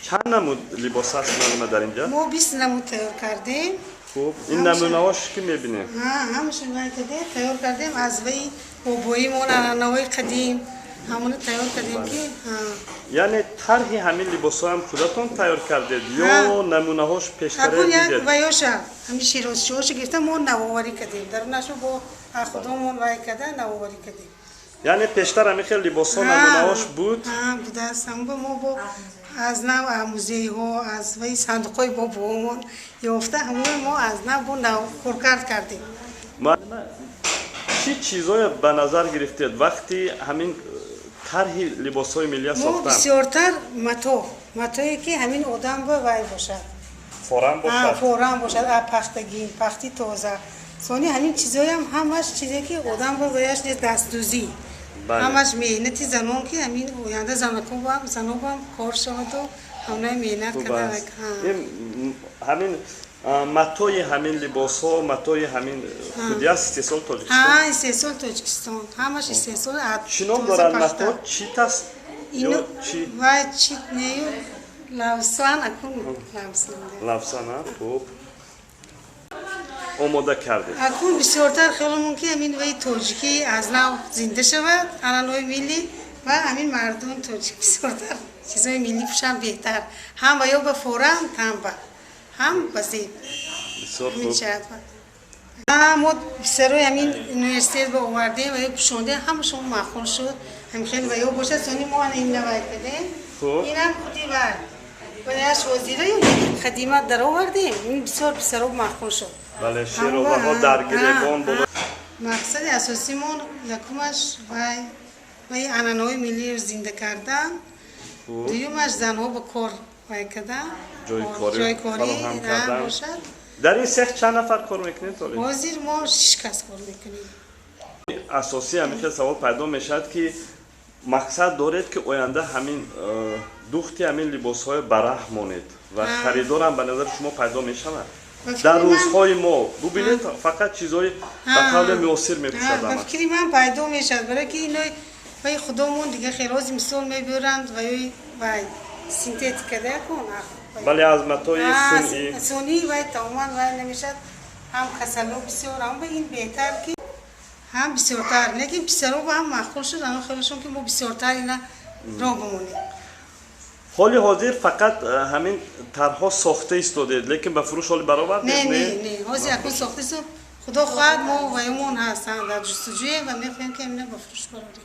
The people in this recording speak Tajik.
Чанд намуд либос ҳаст, муаллима, дар инҷа? Мо 20 намуд тайёр кардем. Хуб, ин намунаҳош ки мебинем? Ҳамашон вай кардем, тайёр кардем аз ваи бобоимон, анъанаҳои қадим, ҳамоно тайёр кардем ки. Яъне тарҳи ҳамин либосҳоам худатон тайёр кардед ё намунаҳош пештара дидед? Ваёша, ҳамин широзчиҳошо гирифта, мо навоварӣ кардем, дарунашо бо худомон вай карда, навоварӣ кардем. Яъне пештар ҳамин хел либосҳо намунаҳош буд? Будааст. Ҳамба мо бо аз нав музейҳо, аз ваи сандуқҳои бобоомон ёфта, ҳамои мо аз нав бо нав коркард кардем. Муаллима, чӣ чизое ба назар гирифтед вақти ҳамин тарҳи либосҳои миллия сохтан? Мо бисёртар мато, матое ки ҳамин одам ба вай бошад, форам бошад, форам бошад, пахтагин, пахти тоза. Сони ҳамин чизоям ҳамаш чизе ки одам ба ваяш нест, дастдӯзӣ, ҳамаш меҳнати занон, ки ҳамин оянда занакобам, занобам кор шаваду ҳамнаи меҳнат карда. Ҳамин матои ҳамин либосҳо, матои ҳамин худиаст, истеҳсоли Тоҷикистон? Истеҳсоли Тоҷикистон, ҳамаш истеҳсол. Чӣ ном дорад мато? Чит аст? Вай чит нею, лавсан, акун лавсан. Лавсан. Хуб, омода кардед. Акун бисёртар хеломон ки ҳамин ваи тоҷикӣ аз нав зинда шавад, анъанаҳои миллӣ, ва ҳамин мардуми тоҷик бисёртар чизҳои миллӣ пӯшанд беҳтар, ҳам ва ё ба форам, ҳам ба ҳам ба зеб. Бисёр хуб. Мо писарои ҳамин университет ба овардем ва ё пӯшондем, ҳамашон маъқул шуд. Ҳамин хеле ва ё бошад. Сони мо ана ин навай кардем, инам худи вай ваяш ҳозира қадима даровардем, ин бисёр писаро маъқул шуд. Бале, шероваҳо дар гиребон боло. Мақсади асосимон якумаш вай ваи анъанаҳои миллиро зинда кардан, дуюмаш занҳо ба кор вай кардан, ҷойи корӣ бошад. Дар ин сех чанд нафар кор мекунед? Ҳозир мо шиш кас кор мекунем. Асосӣ ҳамин хел савол пайдо мешавад, ки мақсад доред, ки оянда ҳамин духти ҳамин либосҳои бараҳ монед ва харидорам ба назари шумо пайдо мешавад? Дар рӯзҳои мо бубинед, фақат чизҳои ба қавле муосир мепӯшад. Ба фикри ман, пайдо мешавад, барое ки ино ваи худомон дига хелози мисол мебиёранд, ваёи вай синтетика дакун. Бале, аз матои сунъӣ. Сунъӣ вай тамоман вай намешавад, ҳам касало бисёр, ҳам ин беҳтар ки ҳам бисёртар. Лекин писаро ҳам маъқул шуд, ано хелошон ки мо бисёртар ина роҳ бимонем. Ҳоли ҳозир фақат ҳамин тарҳҳо сохта истодед, лекин ба фурӯш ҳоли баровардед? Не, не, не, ҳозир акун сохта истод. Худо хоҳад, мо ваёмон ҳастанд, дар ҷустуҷӯем ва мехоҳем, ки ҳамина ба фурӯш барорем.